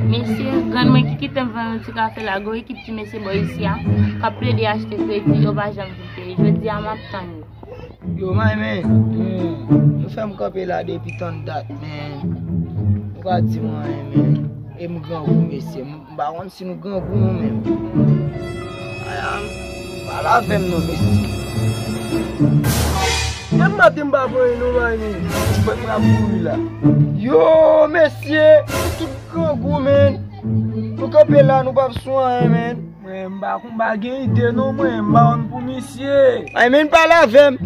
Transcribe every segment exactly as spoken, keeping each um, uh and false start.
Mesye, grann mwen ki kite m vann yon ti kafe la, gon ekip ti mesye bò isi a, k ap plede achte kredi, yo pa janm vin peye. Jodi a, m ap tann yo. Yo, my man, hmm, nou fè m kanpe la depi tann dat, man. Nou pa di m anyen, man. E m grangou, mesye. M pa konn si nou grangou nou menm. Aya, m pa lavè m non, mesye. Menm maten m pa pran non, my man. Mwen m ap mouri la. Yo, mesye, nou tout grangou, man. Nou kanpe la, nou p ap sou anyen, man. Mwen, m pa konn, m pa gen ide non, mwen, m pa konn pou misye. Ay, men pa lavè m.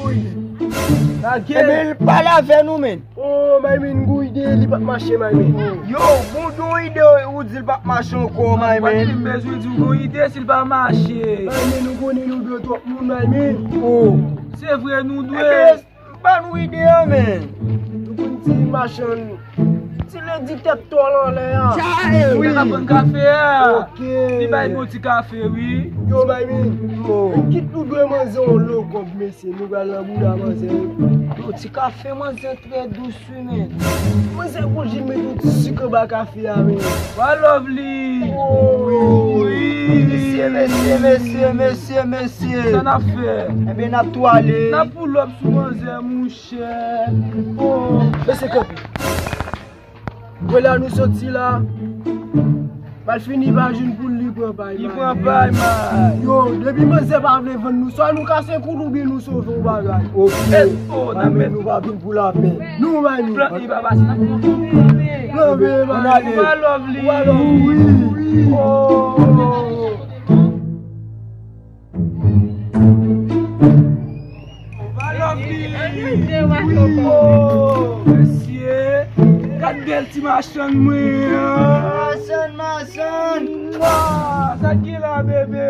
Gouye. Lage. Ebyen, pa lavè nou, men. Oh, my man, gouye, li p ap mache, my man. Yo, bon, yon ide, ou di l p ap mache ankò, my man. Mwen, m bezwen di w, gouye, si l pa mache. My man, nou konnen nou dwe twòp moun, my man. Oh. Se vre, nou dwe. Ebyen, ban nou ide a, men. Nou konn ti machann, ti lendi tèt tòl anlè a. Wi. Li ka pran kafe a. Ok. Li bay bon ti kafe, wi. Yo, my man. Oh. Kit nou dwe manzè yon lo kòb, mesye. Nou pral nan bouda manzè. Yon ti kafe manzè trè dous, wi, men. Manzè konn jis met yon ti sik anba kafe a, men. Wa Lovely. Oh. Wi. Mesye, mesye, mesye, mesye, mesye. Sa n ap fè? Ebyen, n ap tou ale. N ap pull up sou manzè, mouche. Chè. Oh. Mesye kanpe. Wè la nou soti la. Malfini pa jwenn poul li pran pay. Li pran pay, man. Yo, depi manzè pa vle vann nou, swa nou kase kou l oubyen nou sove yon bagay. Ok. Oh, nan men nou pa vin pou lapè. Nou, mami. Plan A pa pase nan plan B. Plan B, mami. Ou pa Lovely. Ou pa Lovely. Oh. Wi, oh, mesye, gad bèl ti machann mwen an. Machann, machann. Mwa, sa ki la, bebe?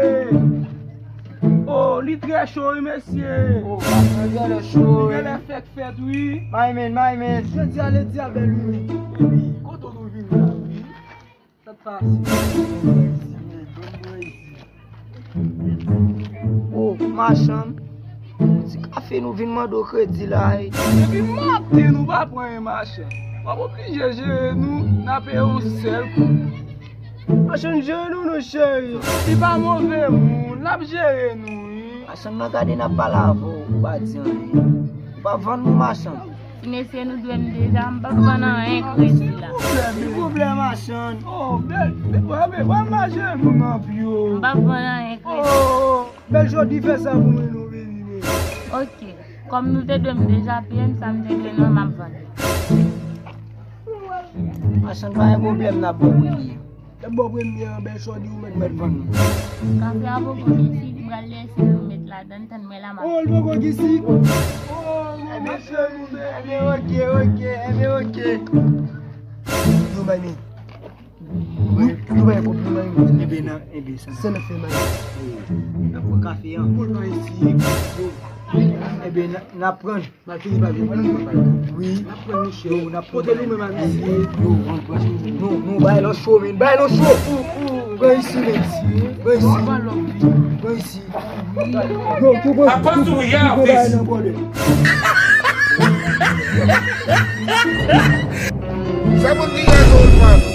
Oh, li trè cho, wi, mesye. Oh, machann, li genlè cho, wi. Li genlè fèk fèt, wi. My man, my man. Jodi a lendi a bèl, wi, men. Baby, kote nou vin la, wi? Sa t pase? Oh, machann. Ti kafe nou vin mande w kredi la, e. Depi maten nou pa pran anyen, machann. W ap oblije jere nou, n a peye yon sèl kou. Machann jere nou, non, cheri. Li pa move moun, l ap jere nou, wi. Machann, nan gade n ap pale avè w, ou pa di anyen. Ou pa vann nou, machann. Ti mesye, nou dwe m deja, m p ap vann anyen kredi la. Silvouplè, silvouplè, machann. Oh, bèl, bèl, bèl, bèl, bèl, mache nou nan pye w. M p ap vann anyen kredi. Oh, bèl jodi fè sa pou mwen, nou vini, men. Ok, kòm nou te dwe m deja peye m, sa m te dwe nan, m ap vann. Machann, pa gen pwoblèm, n ap bon premye. Lè m ba w premye an, bèl chòdi ou mèt, mèt vann. Kafe a poko gen sik, m pral lese nou met ladan, tann mwen la m ap. Oh, l poko gen sik? Oh, ebyen, ebyen, ok, ok, ebyen, ok. Yo, mami. Nou, nou bay kòb, nou bay kòb. Ebyen, nan, ebyen, sa. Sa n ap fè, mami? N ap pran kafe an. Pou l pa isi. Ebyen, n ap pran. Malfini pa vin pran nou, papa. Wi. N ap pran nou, chè. Yo, n ap pran. Kote nou menm a misye? Yo, nou, nou, bay lòt cho, men. Bay lòt cho. Pran isi, men. Pran isi. Pran isi. Yo, tou pran, tou pran, tou pran bay nan bòdè. Sa pou ti gason, man.